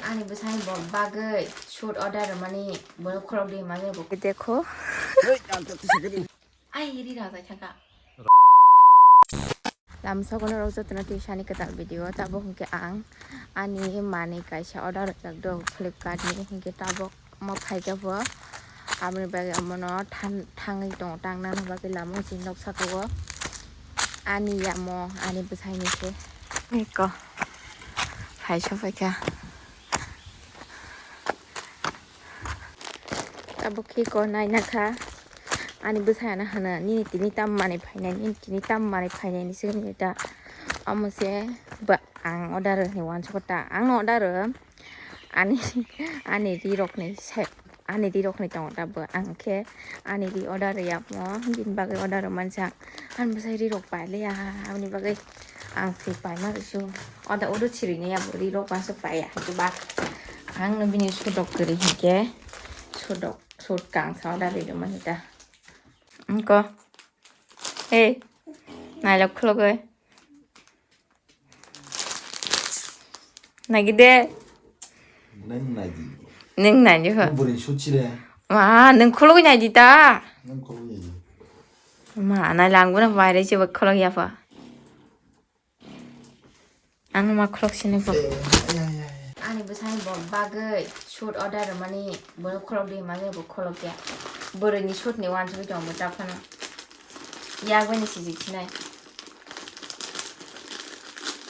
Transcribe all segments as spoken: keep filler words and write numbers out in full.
Ani bwsani bo bagwi suit order rwmani bono khorok di manya bo. Dekho. Ai ri ra jai thaka. Lamsogono rok jotono twi sani kwtal video tabuk hwnkhe ang ani manwi kaisa order rwjak do Flipkart ni hwnkhe tabuk omo phaikhe bo aboni bagwi omono than-, thangwi tongo tangnani bagwi lama o chini nok saka o ani yamo ani bwsaini se eko hai sophaikha. Tabuk khe ko naina kha. Ani bwsai ano hwno, "Nini tini tam manwi phainai, nini tini tam manwi phainai," ni swngwi ta. Omo se ba ang order ni uansukha ta. Ang no order ani, ani ri rok ni se, ani ri rok ni tongo ta bo. Ang khe ani ri order ya mo, bini bagwi order mansa. Ang bwsai ri rok pailiya, aboni bagwi ang se paima rwsu. Oda odo chirigni ya bo ri rok masa paiya, hai ba. Ang no bini sudok kwrwi hinkhe, sudok, sud kangsa oda ri rwmani ta. Angko. Hey. Nailok khulogoi. Nagi de. Nang nagi. Nang nagi ho. Buri suchi le. Ma, nang khulogoi nagi ta. Nang khulogoi nagi. Ma, nai langbo na baire se bak khulog ya pa. Ang ma khulog sini bo. Eh, ya, ya, ya. Ani bwsai bo bagwi suit order rwmani bo khulog di ma bo khulog ya. Bwrwi ni suit ni uansugwi tongo bo ta phano. Yak bai ni sijik sinai.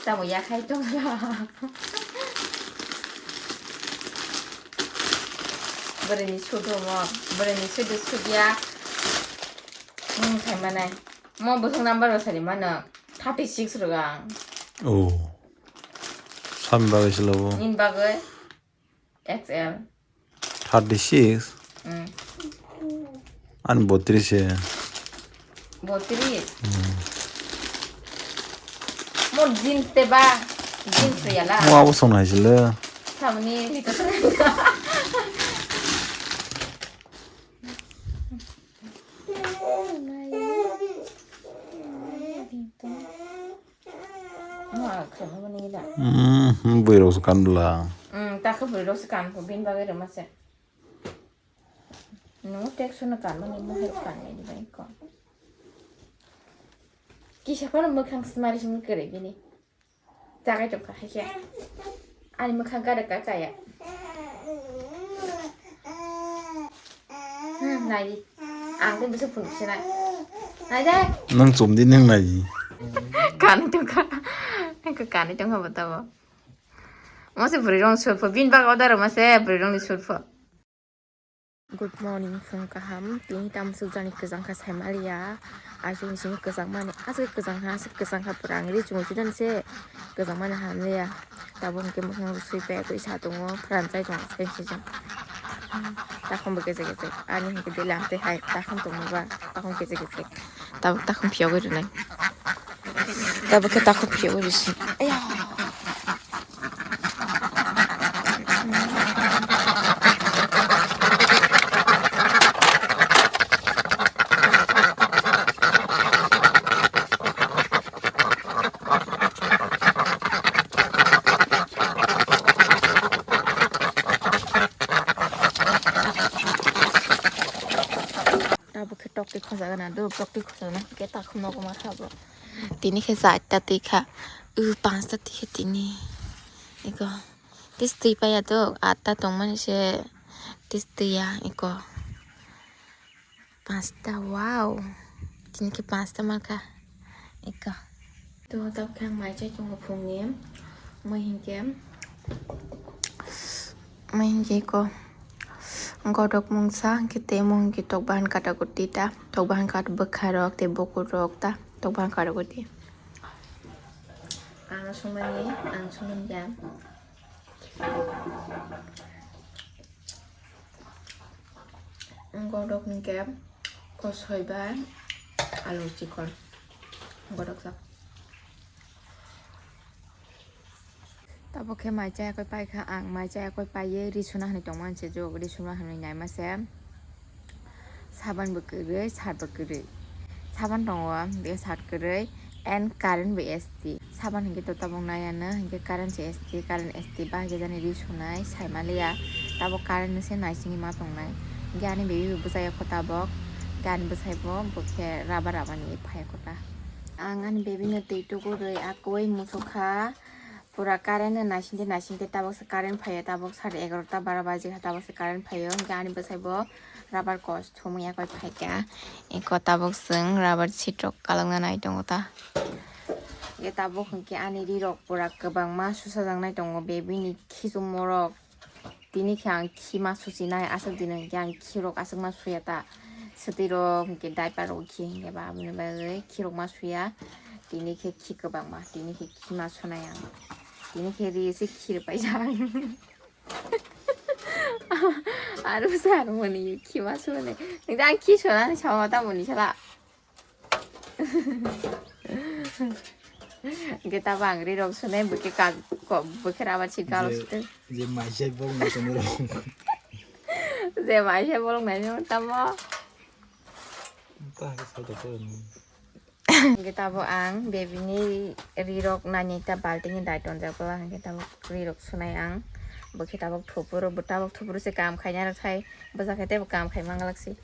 Tamo yakhai tongla. Bwrwini sudo mo, bwrwini sudo sudya. Mung sai manai. Mo bwswk number bo sari mano. Thirty six rwga ang. Oh. Sami bagwi se labo. Nini bagwi X L. Thirty six? Mm. Ani botris se. Botris? Mm. Mo jeans te ba? Jeans ya la? Mo abo song hai sile. Sabuni lito song. Mo khamani la. Mm, bwrwi rok se kan bwla. Mm, ta khe bwrwi rok se kan ko bin bagwi rwma se. No, text no kan mani mo help kan ni bai ko. Kisa kono mwkhang smile sung kere bini. Takai to ka hai khe. Ani mwkhang ka da ka kaya. Hmm, nai di. Ang tei bisa phun kisa nai. Nai de. Nang chum di nang nai di. Kani to ka. Ko kani to ka bata bo. Mo se bwrwi rong sulpho bin bag order ma se bwrwi rong ni sulpho. Good morning, phung kaham. Tini tamsuk jani kwchang kha saimaliya. Aswk ni simi kwchang mani, aswk kwchang kha, aswk kwchang kha pura ang ri chungo chidani se kwchang mani hamliya. Tabuk hwnkhe mwkhang rw sui pai twi sa tongo, pran chai tongo, se se jang. Takhum bo kechek kechek, ani hwnkhe de lam tei hai takhum tongma ba, takhum kechek kechek. Tabuk takhum phiyogwi rwnai. Tabuk khe takhuk phiyogwi risi. Aya. Tabuk khe tok twi khojagana do, tok twi khojagana khe takhum nogo ma thabo. Tini khe chatta twi kha. U panchta twi kha tini. Eko. Tis twi paya do, atta tongmani se tis twi ya eko. Panchta, wow. Tini khe panchta ma kha. Eko. To tabuk khe ang mai chai tongo phungni. Moi hinkhe. Moi hinkhe ko. Godok mungsa hinkhe tei mo hinkhe tok bahan kata kuti ta. Tok bahan kat bwkha rok tei bukur rok ta. Tok bahan kata kuti. Ang songmani, ang songmani ya. Godok ni khe kosoi bai alu chikon. Godok jak. Tabuk khe mai chaya koi pai kha ang, mai chaya koi pai ye ri suna hinwi tongma se jok, ri suna hinwi naima se. Saban bo kwrwi, sat bo kwrwi. Saban tongo, de sat kwrwi, And current bo S T. Saban hinkhe to tabuk naiya no, hinkhe current se S T, current S T bahai khe jani ri sunai, saimaliya. Tabuk current no se naisingwi ma tongnai. Hinkhe ani baby bo bwchaya kho tabuk. Hinkhe ani bwsai bo, bo khe rubber rubber ni phaiya kho ta. Ang ani baby no twi tukurwi akwui muchukha. Pura current no naisingtwi naisingtwi tabuk se current phaiya, tabuk sade egarota baro baji kha tabuk se current phaiyo. Hinkhe ani bwsai bo rubber kos thumwi yakoi phaikha. Eko tabuk chwng rubber seat rok kalokna nai tongo ta. Hinkhe tabuk hinkhe ani rirok pura kwbangma susajaknai tongo, baby ni khichumorok. Tini khe ang khi ma suchinai, aswk din hinkhe ang khirok aswk ma suya ta. Swtwi rok hinkhe diaper rok khi hinkhe ba aboni bagwi khirok ma suya. Tini khe khi kwbangma, tini khe khi ma sunai ang. Tini khe ri se khir paijak. Aro sa aro mani khi ma sunai. Nang jang khi sunani sama ta mani sala. Hinkhe tabuk ang rirok sunai, bwkhe ka-, ko-, bwkhe rubber seat galo je, sute. Je maisai bolong nai tongwi rok. Je maisai bolong nai tamo. Ta hai sai ta ko ni. Hinkhe tabuk ang baby ni rirok nani ta balting ni dai tonjak bwla, hinkhe tabuk rirok sunai ang. Bwkhe tabuk thopro, bo tabuk thopro se kam khaina rok sai, bwsa khe teibo kam khai manglak si.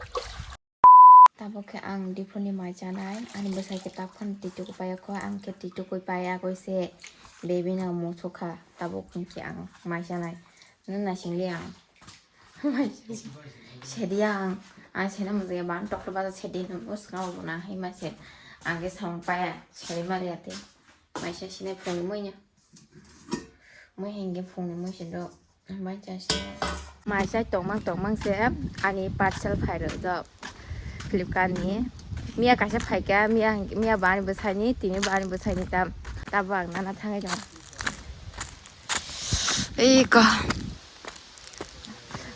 Tabuk khe ang diphuru ni mai chanai, ani bwsai khe tabuk phano twi tukui paiyakho, ang khe twi tukui paiya koi se baby no muchukha, tabuk hwn khe ang mai chanai, nw naisingli ang mai sedi ang, ang sena mujungya bang tokto baja sedi nw swkang bo nang hai ma se, ang khe samung paiya sedi maliya tei mai sa sinai phone ni mui no. Mui hinkhe phungni mui se do. Mai chasi. Mai chai tongmang tongmang se ani parcel phai rwjak Flipkart ni. Miya kaisa phaikha, miya, miya bani bwsai ni, tini bani bwsai ni tam. Tabo ang nana thangwi tongo. Ei ko.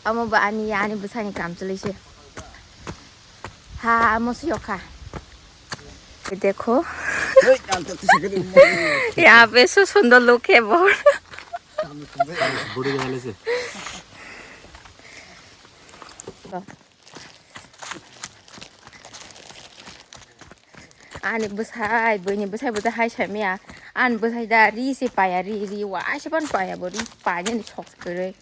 Amo bo ani, ani bwsai ni kam chwlwi se. Ha, amo siyokha. Dekho. Yahan pe so sundor look hai bahut. Ani bwsai, buini bwsai bo hai samya. Ani bwsai da ri se paya, ri, ri waisa phano paya bo, ri paya ni sok kwrwi.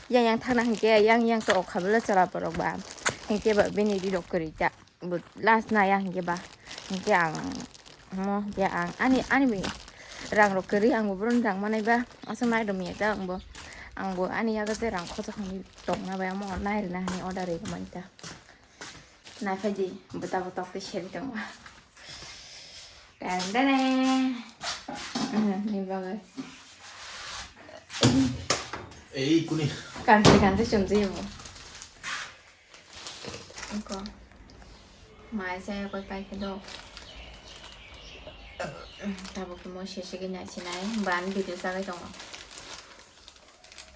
Yang yang thangna hinkhe, yang yang to okha bwla chwla borok ba. Hinkhe ba bini ri rok kwrwi ta. Bo last naya hinkhe ba, hinkhe ang mo hinkhe ang ani, ani rang rok kwrwi, ang bo boroni rang manai ba, aswk nai rwmya ta ang bo, ang bo ani yago je rang khoroksa hinwi tongna bai, amo nai rwna hinwi order rwmani ta. Nai phai di, bwta bo tok tei seri tongo. Dang dang. Ni bagwi. Ei, kuni. Kanti kanti chumjio bo. Iko. Mai saya koi pai khe do. Tabuk khe mo sese khe nai sinai. Ban video sagai tongo.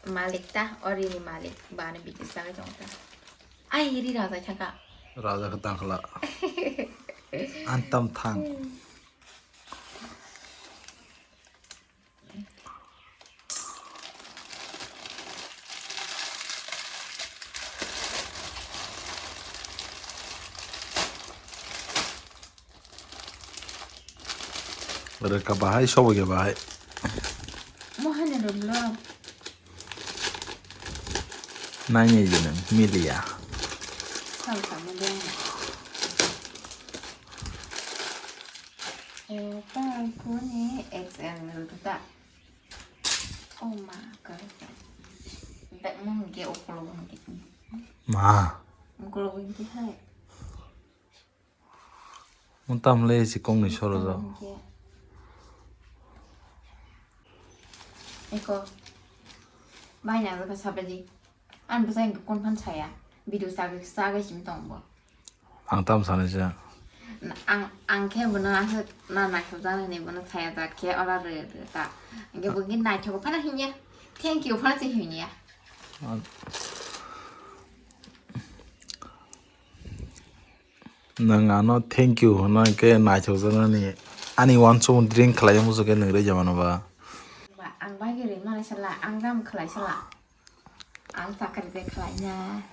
Malik ta, ori ni malik. Ban video sagai tongo ta. Ai, ri raja thaka. Raja khe tangkhala. Antam thang. Rwkha bahai, sobo khe bahai. Mohani rwlo. Nainai di nwng, miliya. Sal samo de. Eo, ta kuni X L rwkha ta. Oh ma, ka. Bek mo hingke okologo hingke. Ma. Okologo hingke hai. Mo tam le si kong ni soro jo. Hingke. Eko. Bai na ka sabe di. An bwsai hingke kon phan saya. Video sagai sagai sim tong bo. Ang tam sanai sa. Ang, ang khe bono aswk na naithok jak nini bono saya jak khe ora rw rw ta. Hingke bo hingke naithok phano hinya. Thank you phano se hinya. Nwng ano thank you hwna khe naithok jak nani. Ani uansukmung drink khlai muchung khe nwng rwja mano ba. Ba, ang bai khe rwi mani sala, ang jam khlai sala. Ang chakri de khlai na.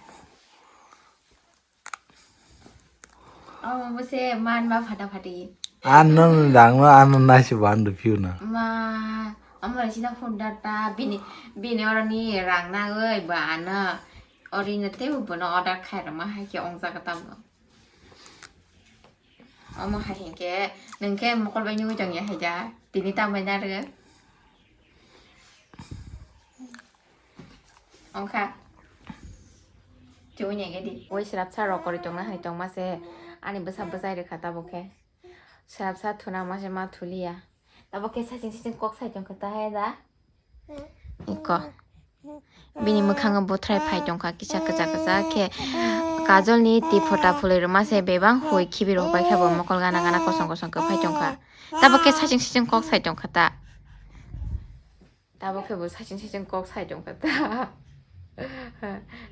Omo bo se man ba phata phati. Ano dangno ano naisi bandu piuna. Ma, amo sina phone data bini, bini oroni rang nangoi ba ano. Orino tebo bono order khairokma hai khe ong jaga tamo. Omo hai hinkhe nwng khe mokol bai nugui tongya hai da. Tini tamo narwk. Ongkha. Chunya gedi. Oi srapsa rok kori tongna hai tongma se. Ani bwsa bwsai rwkha tabo khe. Srapsa thuna ma se ma thuliya. Tabo khe saching saching kok sai tongkha ta hai da. Iko. Bini mwkhango bwthrai phai tongkha kisa kwchak kwchak khe. Kajol ni ti phota phulwi rwma se bebang hui khibi rok bai khe bo mokol gana gana kosong kosong khe phai tongkha. Tabo khe saching saching kok sai tongkha ta. Tabo khe bo saching saching kok sai tongkha ta.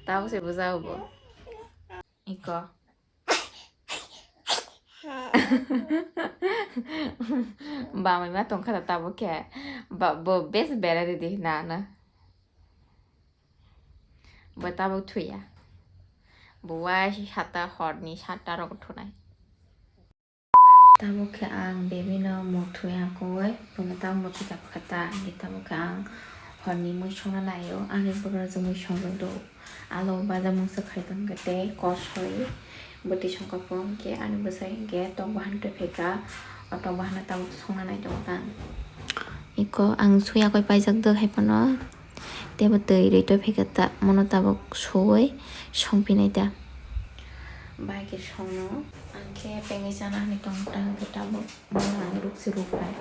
Tabo se bwjao bo. Iko. Bamwi ma tongkha ta tabuk khe. Ba, bo bes bera ridi hina ano. Bo tabuk thuya. Bo wai sata horni sata rok thunai. Tabuk khe ang baby no muthwi akoi, bono tabuk muthwi kha ta, hingkhe tabuk khe ang horni mui songna naio, ani bwrajwk mui songjak do, alo baja mungsa khai tongkha tei kosoi bwtwi songkha po, hingkhe ani bwsai hingkhe tok bahan twi phaikha, o tok bahan no tabuk songna nai tongo ta. Iko ang sui akoi paijak do hai phano. Teibo twi rwi twi phaikha ta, mono tabuk suwi songphinai ta. Bai khe songno, ang khe pengwi chana hinwi tong ta, hwnkhe tabuk mono ang rukse ruknai.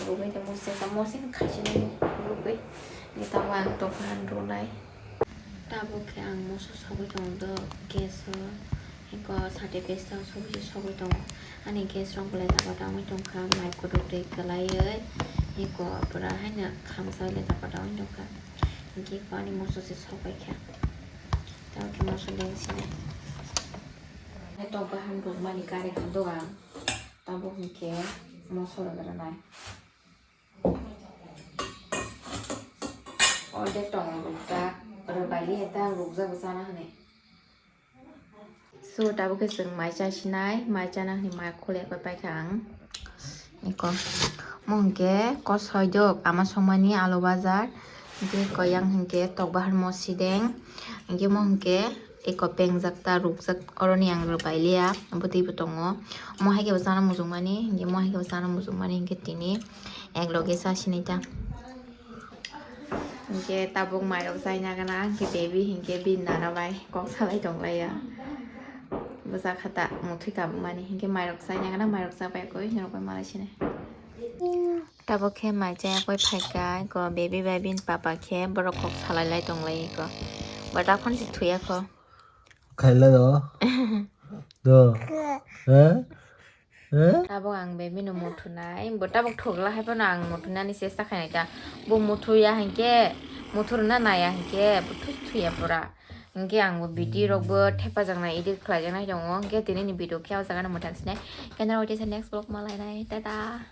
Rugwi tei mosika, mosika khaisini rugwi, hwnkhe tabuk ang tokha rwnai. Tabuk khe ang moso sogwi tongo do gas o. Eko sate pesta sobi se sogwi tongo. Ani gas rok belai jagao tangwi tongkha, mai kotor twi kwlaiwi. Eko pura haino khamsa belai jagao tangwi tongkha. Hinkhe eko ani moso se sogwi kha. Tamo khe moso deng sinai. Tok bahan rwkmani gari kha do ang. Tabuk hinkhe moso rwgwrwnai. Ordek tongo rukjak, rwbaili eta rukjak bo chana hwnwi. So, tabuk khe chwng mai chasinai, mai chana hwnwi mai khulekoi paikha ang. Eko, mo hwnkhe kosoi dok ama songmani alu bajar, hwnkhe koyang hwnkhe tok bahar mosideng, hwnkhe mo hwnkhe eko pengjak ta rukjak, oroni ang rwbailiya, bwtwi bo tongo. Mo hai khe bo chana muchungmani, hwnkhe mo hai khe bo chana muchungmani, hwnkhe tini. Ek loge sa sinai ta. Hinkhe tabuk mairok chaina gana, hinkhe baby hinkhe bini nana bai kok salai tonglaiya. Bwsa khata muthwi kabukmani, hinkhe mairok chaina gana, mairok chabai koi norok bai malai sinai. Tabuk khe mai chaya koi phaikha, eko baby bai bini papa khe borok kok salai lai tonglai eko. But aphano se thuya kho. Khaila do. Do. Eh? Eh? Tabuk ang baby no muthunai, bo tabuk thokla hai phano ang muthunani chesta khainai ta. Bo muthuya hinkhe, muthurna naya hinkhe, bo thus thuya pura. Hinkhe ang bo video rok bo thepajaknai, edit khlaijaknai tongo. Hinkhe tini ni video khe o jaga no mwthang sinai. Khe norok teisa next vlog malainai. Tata.